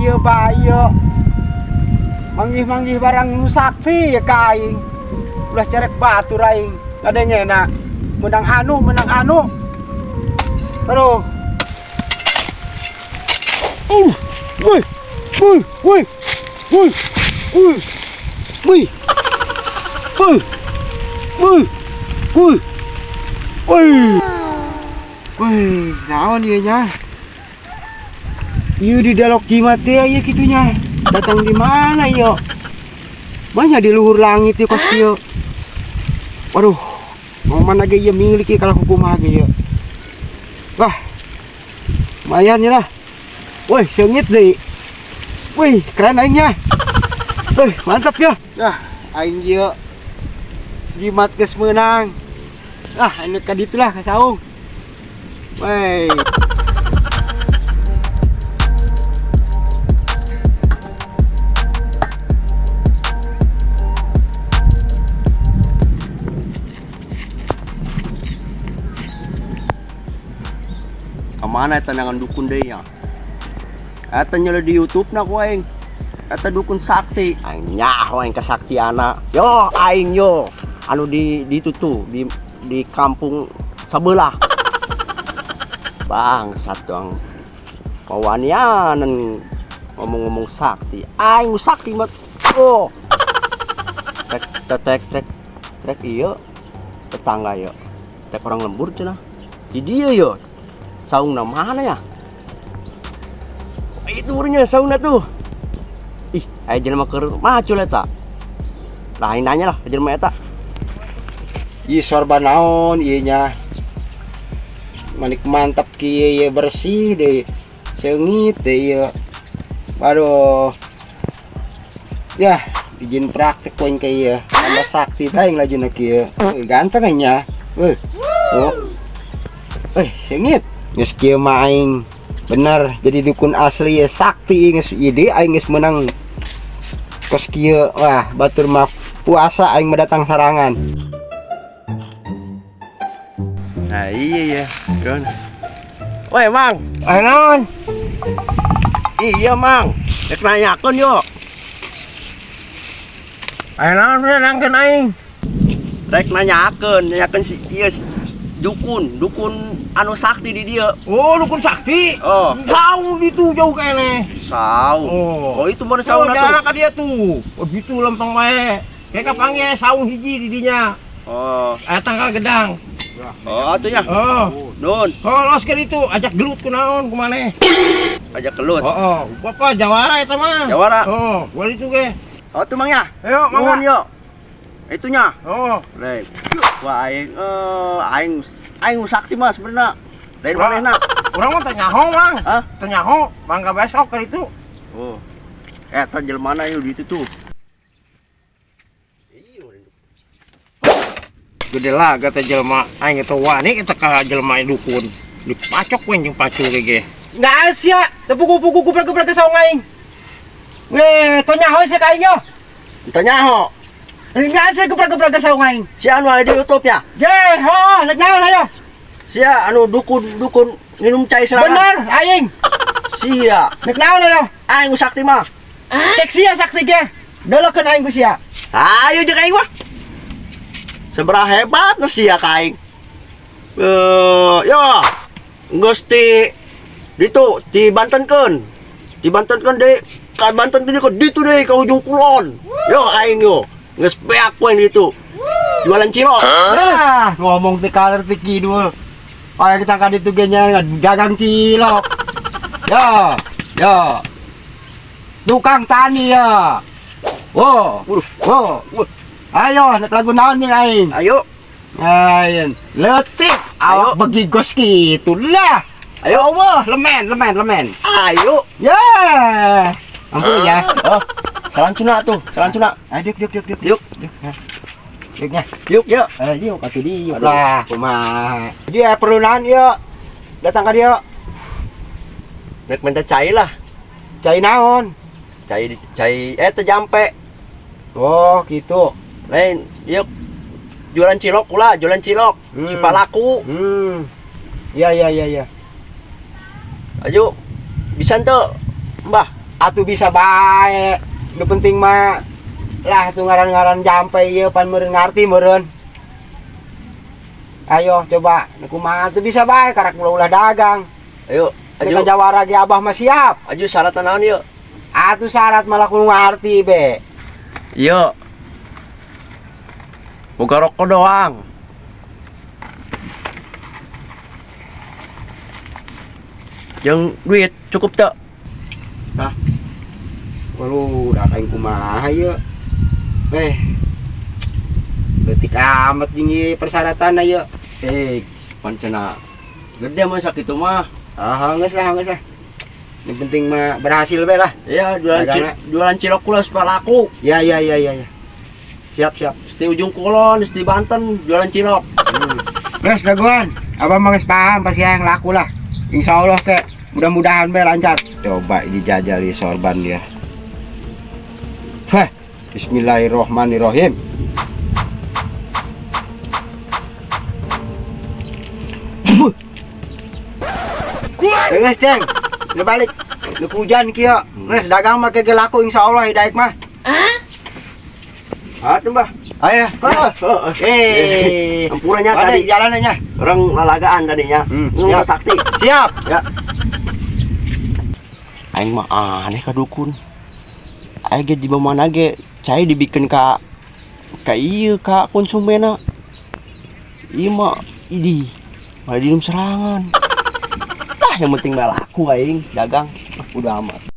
Ieu bae ieu. Manggih-manggih barang nu sakti ya ka aing. Ulah cerek batur aing. Ngadengena menang anu, menang anu. Aduh. Woi, woi, woi, woi, woi, woi, woi, woi, woi, woi, woi, naon ieu nya? Ieu di dalok jimat teh ieu kitu nya. Datang di mana ieu? Banyak di luhur langit ieu kos kieu. Waduh, mau mana ge ieu milik ieu kalau kumaha ge ieu. Wah, lumayan ya lah. Woi, seungit deui. Wih, keren aingnya. Wih, mantap ya. Yah, aing ieu jimat geus meunang. Ah, ini ka ditu lah ka saung. Woi. Kemana eta nangan dukun deui nya? Eta nyala di YouTube na ku aing. Eta dukun sakti. Aing nyaho aing kasaktiana. Yo aing yo. Anu di itu tuh di kampung sebelah. Bangsat doang. Pawanianan ngomong-ngomong sakti. Aing sakti mah. Oh. Trek trek trek trek ieu tetangga ieu. Trek orang lembur cenah. Di dieu yo. Saungna mana ya? Itu urangnya saungna tuh. Ih, aya jelema keur macul eta. Lah aing nanya lah ka jelema eta. Ih, sorban naon ieu nya? Manik mantap kieu ieu bersih deui. Seungit deui ieu. Waduh. Yah, izin praktek poin ka ieu. Tambah sakti bae lajuna kieu. Ganteng aing nya. Weuh. Oh. Seungit. Geus kieu mah aing bener jadi dukun asli ya sakti geus ieu deui aing geus meunang kos kieu. Wah, batur mah puasa aing mah datang sarangan. Nah, iya ya. Gon. Woi, Mang. Eh, naon? Iya, Mang. Rek nanyakeun yo. Eh, naon we nangkeun aing? Rek nanyakeun, nanyakeun si ieu dukun, dukun anu sakti di dieu. Oh, dukun sakti? Oh. Saung ditu jauh keneh. Saung. Oh. Oh, itu mana saungna Oh, tuh? jalan ka dia tuh. Oh, gitu lempeng wae. Kayak kapanggih saung hiji di dinya. Oh. Tangkal gedang. Oh, atuh nya. Oh. Nun. Oh, los ke ditu, ajak gelut ku naon ku maneh. Ajak gelut. Oh, oh. Bapak jawara eta mah. Jawara. Oh, gua ditu ge. Oh, tuh Mang ya. Ayo, Nuhun mangga. yo. Itunya. Oh. Lain. Wah, aing aing aing sakti mah sebenarnya. Lain manehna. Urang mah teu nyaho, Mang. Hah? Teu nyaho, mangga besok ke ditu. Oh. Eta jelema na ieu di ditu tuh. Gede lah kata jelema aing eta wani eta ka jelema dukun. Dipacok we jeung pacul ge ge. Nah, sia, teu pugu-pugu gubrak-gubrak ke saung aing. Weh, teu nyaho sia ka aing yo. Teu nyaho. Nggak sia gubrak-gubrak ke saung aing. Si anu aya di YouTube ya? Ye, heuh, rek naon ayo? Sia anu dukun-dukun nginum cai serangan. Bener, aing. Sia. Rek naon ayo? Aing sakti mah. Cek sia sakti ge. Dolokeun aing ku sia. Ayo jeung aing mah. Seberapa hebat na sia ka aing. Yo. Geus ti ditu ti Bantenkeun. Ti Bantenkeun deui ka Banten deui ka ditu deui ka ujung kulon. Yo aing yo. Geus beak we ditu. Jualan cilok. Ah, ngomong ti kaler ti kidul. Pada kita ka ditu ge nya dagang cilok. Yo, yo. Tukang tani ya. Wo, wo. Ayo, nek lagu naon nih aing? Ayo. Ayo, letik awak begigos gitu lah. Ayo, wah, lemen, lemen, lemen. Ayo. Ya. Ampun ya. Oh, salam cuna tuh, salam cuna. Ayo, diuk, diuk, diuk, diuk. Diuknya. Diuk, ya. Diuk, atuh diuk lah. Kumaha. Dia perlu naon ieu? Datang ka dieu. Rek minta cai lah. Cai naon? Cai, cai teh jampe. Oh, gitu. Lain, diuk. Jualan cilok kula, jualan cilok. Supaya laku. Ya, ya, ya, ya. Ayo. Bisa ente, Mbah. Atuh bisa bae. Nu penting mah lah tuh ngaran-ngaran jampe ieu pan meureun ngarti meureun. Ayo coba, nu kumaha tuh bisa bae karak ulah dagang. Ayo, Aju aju. Jawara ge abah mah siap. Aju syaratna naon yeuh? Atuh syarat malah kudu ngarti be. Iya. Boga rokok doang. Yang duit cukup tak? Tah. Waduh, dah aing kumaha ieu. Eh. Leutik amat jeung ieu persyaratan ieu. Eh, pancena gede mah sakitu mah. Ah, geus lah, geus lah. Yang penting mah berhasil be lah. Iya, jualan Dagangna. Jualan cilok kula supaya laku. Ya. Siap, siap. Di Ujung Kulon, di Banten jualan cilok. Geus dagoan. Abah mah geus paham pasti yang laku lah. Insya Allah ke mudah-mudahan be lancar. Coba dijajali sorban dia. Hah, bismillahirrohmanirrohim. Geus, Ceng. Lu balik. Lu hujan kieu. Geus dagang mah ge laku insyaallah hidaik mah. Ah, tuh, Bah. Ayo. Eh. Ampurannya Mana tadi. jalanannya? Orang lalagaan tadinya. Lu Siap. sakti. Siap. Ya. Aing mah aneh ka dukun. Aing ge di mana ge cai dibikin ka ieu ka konsumena. Ieu mah idi malah dinum serangan. Ah, yang penting mah laku aing dagang. Ah, udah amat.